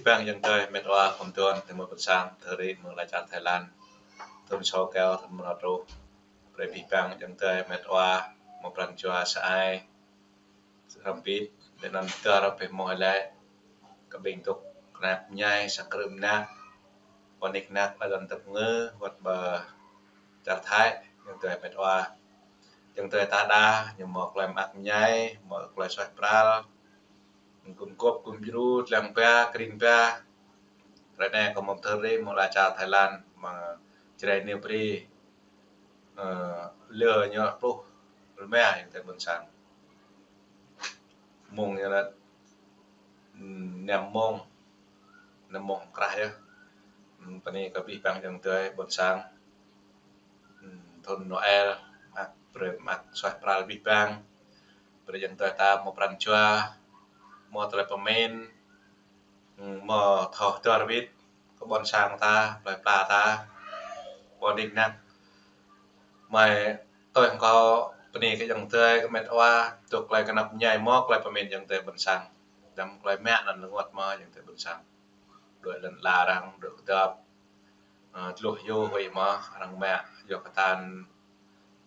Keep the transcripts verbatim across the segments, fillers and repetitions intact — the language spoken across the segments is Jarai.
Bang ayŏng adơi met wa khŏm tuan, tơmơi ƀôn sang, tơri mơ̆ng lŏn čar Thái Lan. Thun sô keo, thun mrâo truh. Brơi abih bang ayŏng adơi met wa, mơ̆ pran jua sa ai. Hrŏm hơbĭt, lĕ anŭn tơdah rơbeh mơ̆ lĕ, kơ ƀing dŏ kơnăp ñai, sang krư̆ mơnă. Pơ anih anăp lŏn tơpơngư, wơ̆t ƀơi čar Thái, ayŏng adơi met wa. Ayŏng adơi ta đa, ñu mơ̆ tơlơi mơak mơñai, mơ̆ tơlơi suaih pral. Gum gŏp, gum djru, tlang ba, kring ba. Ră anai kâo mơ̆ tơri mơ̆ng lŏn čar Thái Lan, mơ̆ Jrai Niu Bri. Ơ, lơ ñu pluh rơma ayŏng adơi ƀôn sang. Mông ñu lĕ, ưm, năm mông, năm mông krah yơh. Ưm, bơni kơ abih bang ayŏng adơi ƀôn sang. Ưm, thun Noel, mơak, brơi mơak suaih pral abih bang. Brơi ayŏng adơi ta mơ̆ pran jua, mơ̆ tơlơi pơmĭn, ưm, mơ̆ thâo hơdơr wĭt kơ ƀôn sang ta, plơi pla ta, pơ anih anăp. Mơ̆ tui hăng kâo bơni kơ ayŏng adơi, kơ met wa, dŏ tơlơi kơnăp ñai mơ̆ tơlơi pơmĭn ayŏng adơi ƀôn sang. Đăm tơlơi mă anŭn rơngot mơ̆ ayŏng adơi ƀôn sang. Đuaĭ lŏn ala arăng, đuaĭ kơdŏp. Ơ, tơluh yơh huĭ mơ̆, arăng mă, yua kơ ta anŭn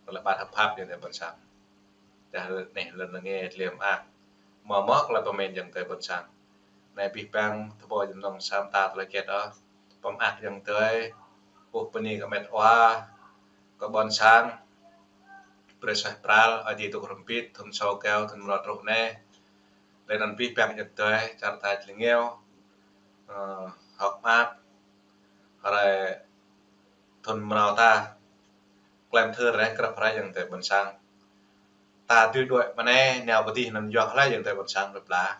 tơlơi ƀă hơp hăp ayŏng adơi ƀôn sang. Tơdah lŏn anai lŏn rơngai tơlơi mơak. Mơ̆ mơ̆ tơlơi pơmĭn ayŏng adơi ƀôn sang. Anai abih bang tơpă jơnum samơ̆ ta tơlơi kiăt ôh. Pơmơak ayŏng adơi, ƀuh bơni kơ met wa, kơ ƀôn sang, brơi suaih pral, Ơi Adai dŏ hrŏm hơbĭt, thun sô keo, thun mrâo truh anai. Lĕ anŭn abih bang ayŏng adơi, čar ta čơlơngeo, ơ, hơ̆k mơak, hrơi thun mrâo ta, klem thơr rai krăp rai ayŏng adơi ƀôn sang. Ta dưi đuaĭ mơ̆ng anai, nao pơ adih anŭn yua hlơi ayŏng adơi ƀôn sang plơi pla.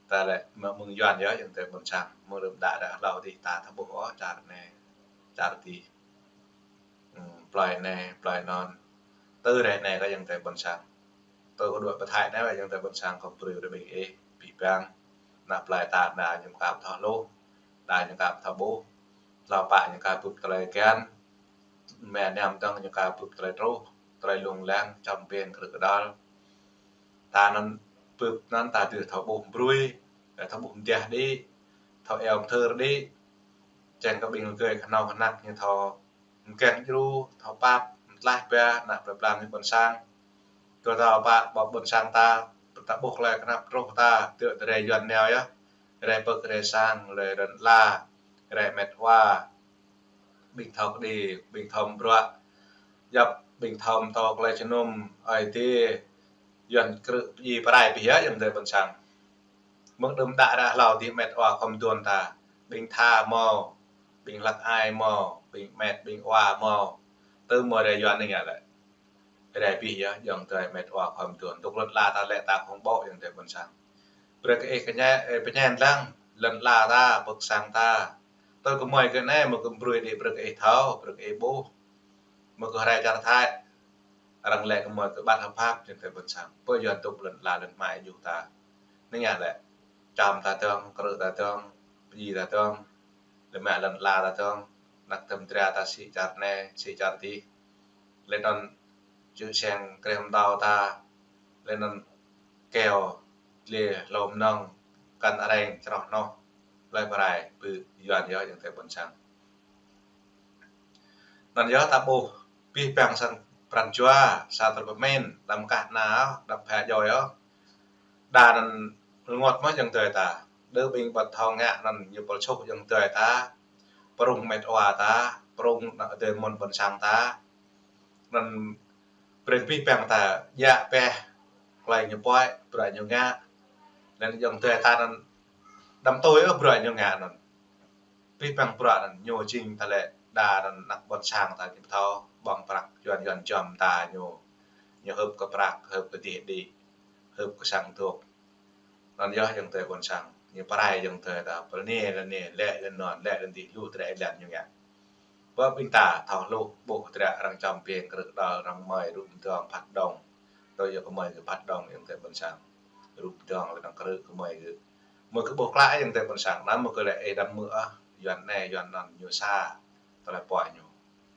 Ta lĕ mơ̆ mơ̆ng Yuan yơh ayŏng adơi ƀôn sang, mơ̆ng rơ̆m đă đă hlâo adih ta thâo ƀuh ôh čar anai, čar adih. Ưm, plơi anai, plơi anŭn. Tơl ră anai kơ ayŏng adơi ƀôn sang. Tơl kơ đuaĭ pơ Thái anai, ayŏng adơi ƀôn sang kâo brơi kơ ƀing ih, abih bang. Anăp plơi ta đa ñu aka ƀu thâo hluh, đa ñu aka ƀu thâo ƀuh. Hlâo pă ñu aka bưp tơlơi kian. Mơ̆ năm dơ̆ng ñu aka bưp tơlơi truh, tơlơi lông lăng, čăm pĕng krư̆ kơdăl. Ta anŭn bưp anŭn ta dưi thâo ƀuh brơi, thâo ƀuh mơdiah đĭ, thâo iâu mơthơr đĭ. Čang kơ ƀing rơgơi kơhnâo kơhnăk ñu thâo mơkeng djru, thâo pap, mơtlaih ba, anăp plơi pla ñu ƀôn sang. Tui thâo pă, ƀă ƀôn sang ta, ta ƀuh tơlơi kơnăp truh ta, tơl rai Yuan nao yơh. Rai pơ̆k, rai sang, rai lŏn ala, rai met wa. Ƀing thâo kơđi, ƀing thâo bruă, djŏp ƀing thâo pơtô tơlơi jơnum, Ơi Adai, Yuan krư̆ pơdjai pơrai abih yơh ayŏng adơi ƀôn sang. Mơ̆ng đưm đă ră hlâo adih met wa khŏm tuan ta, ƀing tha mơ̆, ƀing hlăk ai mơ̆, ƀing met, ƀing wa mơ̆, tơl mơ̆ rai Yuan anai ngă lĕ. Rai abih yơh ayŏng adơi met wa khŏm tuan. Dŏ lŏn ala ta lĕ ta khŏm ƀuh ayŏng adơi ƀôn sang. Brơi kơ ih kơñai, ơ, pơñen lăng, lŏn ala ta, pơ̆k sang ta. Tơl gơmơi gơ̆ anai, mơ̆ gơ̆ brơi đĭ brơi kơ ih thâo, brơi kơ ih ƀuh. Mơ̆ gơ̆ rai čar Thái. Arăng lĕ gơmơi gơ̆ ƀă hơp hăp ayŏng adơi ƀôn sang. Pơ Yuan dŏ lŏn ala lŏn hmai djuh ta. Anai ngă lĕ. Čăm ta dơ̆ng, krư̆ ta dơ̆ng, pơdjai ta dơ̆ng. Lĕ mă lŏn ala ta dơ̆ng. Anăp tơm dra ta sĭ čar anai, sĭ čar adih. Lĕ anŭn čư̆ seng kreh mơdâo ta, lĕ anŭn keo, dlê hlô mơnơ̆ng, kăn areng, čroh hnoh, plơi pơrai, pơ Yuan yơh ayŏng adơi ƀôn sang. Anŭn yơh ta ƀuh, abih bang sang pran jua, sa tơlơi pơmĭn, đăm kah nao, đăm pha djơ̆ yơh. Đa anŭn rơngot mơ̆ ayŏng adơi ta. Đơ ƀing ƀu thâo ngă anŭn ñu pơlčŭk ayŏng adơi ta. Prŭng met wa ta, prŭng ană adơi mơ̆n ƀôn sang ta. Anŭn brơi abih bang ta, djă pĕ, tơlơi ñu pơhiăp, bruă ñu ngă. Anŭn ayŏng adơi ta anŭn đăm tui ôh bruă ñu ngă anŭn. Abih bang bruă anŭn ñu jing ta lĕ đa anŭn anăp ƀôn sang ta ñu pơtô, ƀơ̆ng prăk Yuan Yuan čăm ta ñu. Ñu hơ̆p kơ prăk, hơ̆p kơ dih đĭ, hơ̆p kơ sang dŏ. Anŭn yơh ayŏng adơi ƀôn sang, ñu pơrai ayŏng adơi ta, pơlơni lơni, lĕ lơnŏn, lĕ lơndih lu tơlơi lĕ ñu ngă. Pơ ƀing ta thâo hluh, ƀuh tơlơi arăng čăm pĕng krư̆ kơdăl, arăng mơi rŭ mơdơ̆ng phat đŏng. Tui yua gơmơi gơ̆ phat đŏng ayŏng adơi ƀôn sang. Rŭ mơdơ̆ng lĕ arăng krư̆ gơmơi gơ̆. Mơ̆ gơ̆ ƀuh klă ayŏng adơi ƀôn sang, anăm mơ̆ gơ̆ lĕ ih đăm mơ̆ ah, Yuan anai, Yuan anŭn, ñu sa. Tơlơi pơhiăp ñu.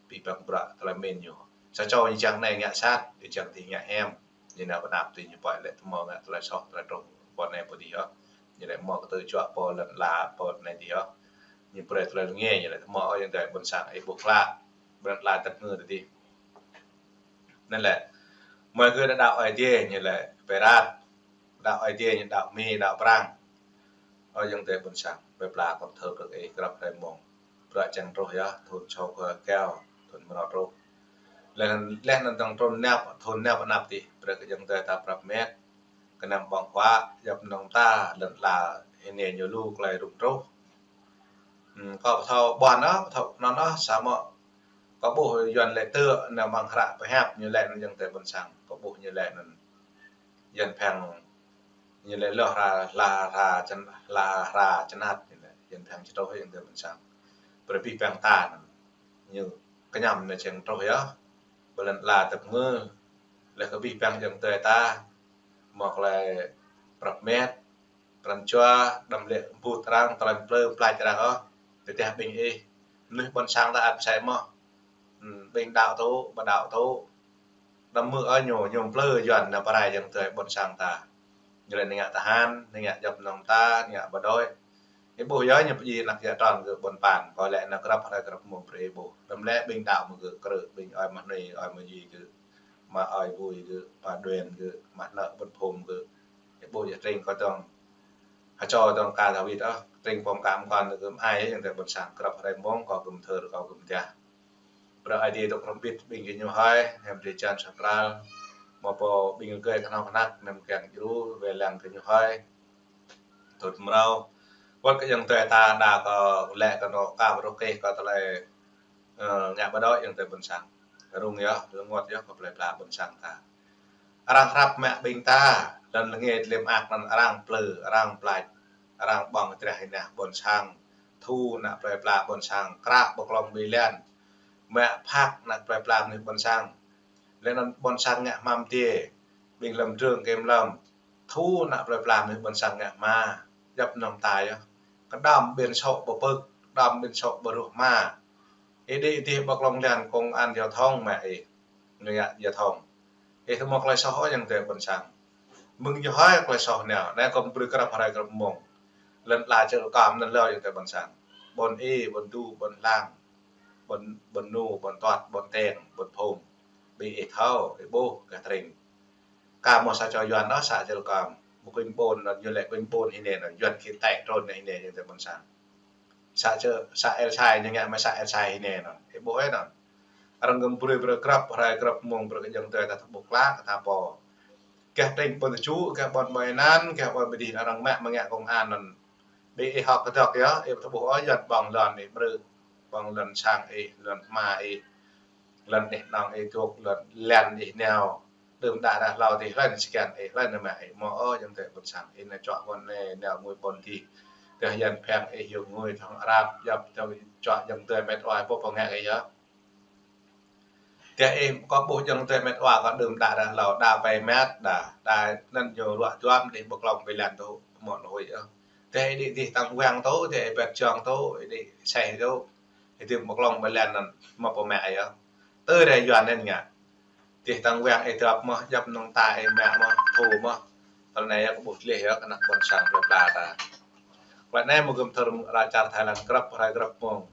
Abih bang bruă, tơlơi pơmĭn ñu. Sa čô ñu čang anai ngă sat, ñu čang adih ngă hiam. Ñu nao pơ anăp adih ñu pơhiăp lĕ tơmơ̆ ngă tơlơi soh, tơlơi truh, pơ anai pơ adih yơh. Ñu lĕ mơ̆ kơ tơ čuă pô lŏn ala pô anai dih yơh. Ñu brơi tơlơi rơngiă ñu lĕ mơ̆ ơi yang tơi ƀôn sang ih ƀuh klă. Ƀôn ala tơp ngư tơ dih. Anŭn lĕ mơ̆ gơ̆ đaŏ Ơi Adai ñu lĕ pơrăt. Đaŏ Ơi Adai ñu đaŏ Mi, đaŏ Prang. Ơi yang tơi ƀôn sang, ƀơi pla kơ thơ kơ ih krăp hrơi mông. Bruă čang truh yơh, thŭn čô kơ keo, thŭn mrâo truh. Leh anŭn, leh anŭn tơ̆ng trŭn năp, thŭn năp anăp tih, brơi kơ yang tơi ta prăp met. Kơnăm ƀơ̆ng huă, djŏp nŏng ta, lŏn ala, hơnê ñu lu tơlơi rŭng truh. Hmm, kâo pơthâo ƀuăn ôh, pơthâo anŭn ôh, samơ̆ kâo ƀuh Yuan lĕ tơ, nao mơ̆ng hră pơhiăp ñu lĕ anŭn yang tơi ƀôn sang, kâo ƀuh ñu lĕ anŭn. Yuan pheng ñu lĕ lŏ hra, hla hra čan, hla hra čanat ñu lĕ, Yuan pheng čơtôh yang tơi ƀôn sang. Brơi abih bang ta anŭn. Ñu kơñăm anai čang truh yơh. Ƀơi lŏn ala tơp ngư. Leh kơ abih bang yang tơi ta. Mơ̆ tơlơi prăp met. Pran jua, đăm lĕ ƀut arăng, tơlơi plư, plač arăng ôh. Tơdah ƀing ih. Mơnuih ƀôn sang ta ăt pơsai mơ̆. Hmm, ƀing đaŏ tŭ, ƀu đaŏ tŭ. Đăm mơ̆ ơi ñu, ñu plư Yuan nao pơrai yang tơi ƀôn sang ta. Ñu lĕ nao ngă tơhan, nao ngă djŏp nŏng ta, nao ngă bộ đội. Ih ƀuh yơh ñu pơdjai anăk yă tròn gơ̆ ƀôn pan, kơ lĕ nao krăp hrơi krăp mông brơi ih ƀuh. Đăm lĕ ƀing đaŏ mơ̆ gơ̆ krư̆, ƀing ơi mă hnui, ơi mă djuai gơ̆, mă ơi bui gơ̆, mă đuên gơ̆, mă hnơ̆ ƀôn phung gơ̆. Ih ƀuh yơh tring kơ tơ̆ng. Hơčô tơ̆ng ka ta wĭt ôh, tring pom kam kon gơ̆ mă ai yang tơi ƀôn sang krăp hrơi mông kơ gơ̆ mơthơr kơ gơ̆ mơtiah. Brơi Ơi Adai tŏk hrŏm bit ƀing gơñu hơi, hem drơi jan sa pral. Mơ̆ pô ƀing gơ̆ kơnơ̆ng kơnăk, nem kiăng djru, wai lăng gơñu hơi. Thŭn mrâo. Wơ̆t kơ yang tơi ta đa kơ lĕ kơ nô ka bruă kơ tơlơi, ơ, ngă ƀu đaŏ yang tơi ƀôn sang. Rŭng yơh, rơngot yơh kơ plơi pla ƀôn sang ta. Arăng hrăp mă ƀing ta, lŏn lĕ ngă tơlơi mơak anŭn arăng plư, arăng plač, arăng ƀơ̆ng treh hơnah ƀôn sang, thu ană plơi pla ƀôn sang, krah ƀơi klŏng ƀơi lan, mă phak ană plơi pla mơnuih ƀôn sang. Leh anŭn ƀôn sang ngă hmam tê, ƀing lăm drơ̆ng kơm lăm, thu ană plơi pla mơnuih ƀôn sang ngă hma, djŏp nŏng ta yơh. Kơđăm ƀing sŏ ƀu pơ̆k, kơđăm ƀing sŏ ƀu ruh hma. Ih đĭ dih ƀơi klŏng lan công an giao thông mă ih. Ñu ngă giao thông. Ih tơ mơ̆ tơlơi soh ôh yang tơi ƀôn sang. Mơ̆ng ñu hơi tơlơi soh nao, anai kơ brơi krăp hrơi krăp mông. Lŏn ala čơl kam anŭn lơ yang tơi ƀôn sang. Ƀôn ih, ƀôn du, ƀôn hlang. Ƀôn, ƀôn nu, ƀôn tuăt, ƀôn teng, ƀôn phung. Ƀing ih thâo, ih ƀuh, gah tring. Ka mơ̆ sa čô Yuan ôh, sa čơl kam. Mơ̆ kuing ƀôn anŭn, ñu lĕ kuing ƀôn hơnê anŭn, Yuan khĭn tĕ trôn anai hơnê yang tơi ƀôn sang. Sa čơ, sa El Sai ñu ngă mă sa El Sai hơnê anŭn. Ih ƀuh ih anŭn. Arăng gơ̆ brơi brơi krăp, hrơi krăp mông brơi kơ yang tơi ta ƀuh klă, ta pô. Gah tring ƀôn tơčŭ, gah ƀôn ƀơi anăn, gah ƀôn ƀơi dih arăng mă mă ngă công an anŭn. Ƀing ih hŏk kơdŏk yơh, ih ƀu ƀuh ôh Yuan ƀơ̆ng lŏn ih brơi. Ƀơ̆ng lŏn sang ih, lŏn hma ih. Lŏn ih nŏng ih dŏ, lŏn lan ih nao. Đưm đă đah hlâo dih hlơi nao scan ih, hlơi nao mă ih, mơ̆ ôh yang tơi ƀôn sang, ih nao čuă ƀôn anai, nao ngui ƀôn dih. Tơdah Yuan pheng ih yua ngui thŏng Arab, djŏp tơ̆ng čuă yang tơi met wa, pô pô ngă ih yơh. Tơdah ih kơ ƀuh yang tơi met wa kơ đưm đă đah hlâo, đa pai met, đa, đa anŭn ñu ruă duăm dih ƀơi klŏng ƀơi lan tŭ, mơ̆ anŭn huĭ yơh. Tơdah ih đĭ dih tăng wang tŭ, tơdah ih pĕt jong tŭ, ih đĭ seh tŭ, ih dih ƀơi klŏng ƀơi lan anŭn, mơ̆ pô mă ih yơh. Tơdah Yuan anŭn ngă. Dih tăng wang ih dŏp mơ̆, djŏp nŏng ta ih mă mơ̆, thu mơ̆. Tơl anai yơh kơ ƀuh tlih yơh kơ anăk ƀôn sang plơi pla ta. Klă anai mơ̆ gơ̆m thơr mơ̆ng ala čar Thái Lan krăp hrơi krăp mông.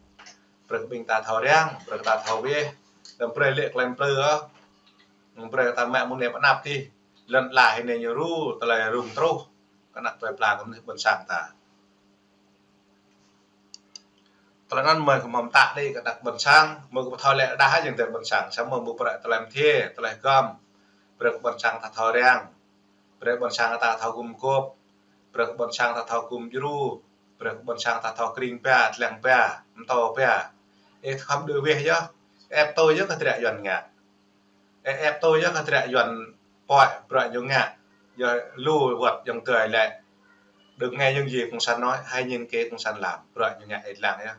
Brơi kơ ƀing ta thâo răng, brơi kơ ta thâo weh. Đăm brơi lĕ klem plư ôh. Brơi kơ ta mă mơ̆ng anai pơ anăp dih. Lŏn ala hơnê ñu ru, tơlơi rŭng truh. Kơ anăk plơi pla kơ mơnuih ƀôn sang ta. Tơlơi anŭn mơ̆ kơ mơ̆ mơtă đĭ kơ anăk ƀôn sang, mơ̆ kơ pơthâo lĕ đah yang tơi ƀôn sang, samơ̆ mơ̆ brơi tơlơi mơthê, tơlơi hơgăm, brơi kơ ƀôn sang ta thâo răng, brơi ƀôn sang ta thâo gum gôp, brơi kơ ƀôn sang ta thâo gum djru, brơi kơ ƀôn sang ta thâo kring ba, tlăng ba, mtô ba. Ih khŏm đuaĭ weh yơh, ĕp tui yơh kơ dră Yuan ngă. Ĕp tui yơh kơ dră Yuan pơhiăp bruă ñu ngă, yơh lu wơ̆t yang tơi lĕ. Đừng nghe những gì Cộng sản nói, hãy nhìn kế Cộng sản làm, bruă ñu ngă ih lăng yơh.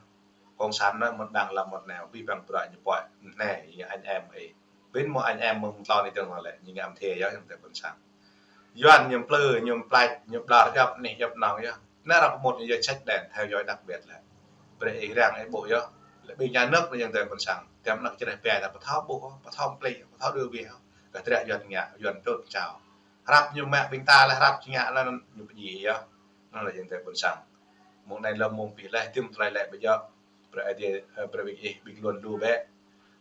Cộng sản nói một đằng làm một nẻo, abih bang bruă ñu pơhiăp, anai, ñu anh em ih. Ƀing mơ̆ anh em mơ̆ng tlôn ih tơ̆ng lĕ, ñu ngă mơthê yơh yang tơi ƀôn sang. Yuan ñu plư, ñu plač, ñu ƀlŏr djŏp anih djŏp nŏng yơh. Anai arăng pơmŭt ñu yơh check đen, theo dõi đặc biệt lĕ. Brơi ih răng ih ƀuh yơh. Lĕ ƀing nhà nước anai yang tơi ƀôn sang. Tơdah anăk čơreh ƀai ta pơthâo ƀuh, pơthâo mplih, pơthâo đuaĭ weh. Kơ dră Yuan ngă, Yuan pơtrut pơčao. Hrăp ñu mă ƀing ta lĕ, hrăp ñu ngă lĕ anŭn ñu pơdjai yơh. laih jing tơ ƀôn sang. Mông anai lơ̆m mông pih laih, tơm tơlơi laĭ ƀu djơ̆. Brơi Ơi Adai, ơ, brơi ƀing ih ƀing luôn lu bĕ.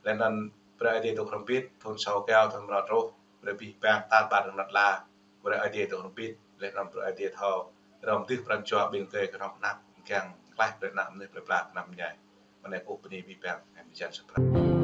Laih anŭn brơi Ơi Adai dŏ hrŏm hơbĭt, thŭn sâo kâo, thŭn rơma truh, brơi abih bang tar ƀar rơngot la, brơi Ơi Adai dŏ hrŏm hơbĭt, laih anŭn brơi Ơi Adai thâo hrŏm tih pran jua ƀing gơ̆ kơnơ̆ng anăp, kiăng klaih brơi anăp mơnuih, brơi pla kơnăm mơñai. Mơ̆ng anai kơkuh bơni abih bang, em jan sơprang.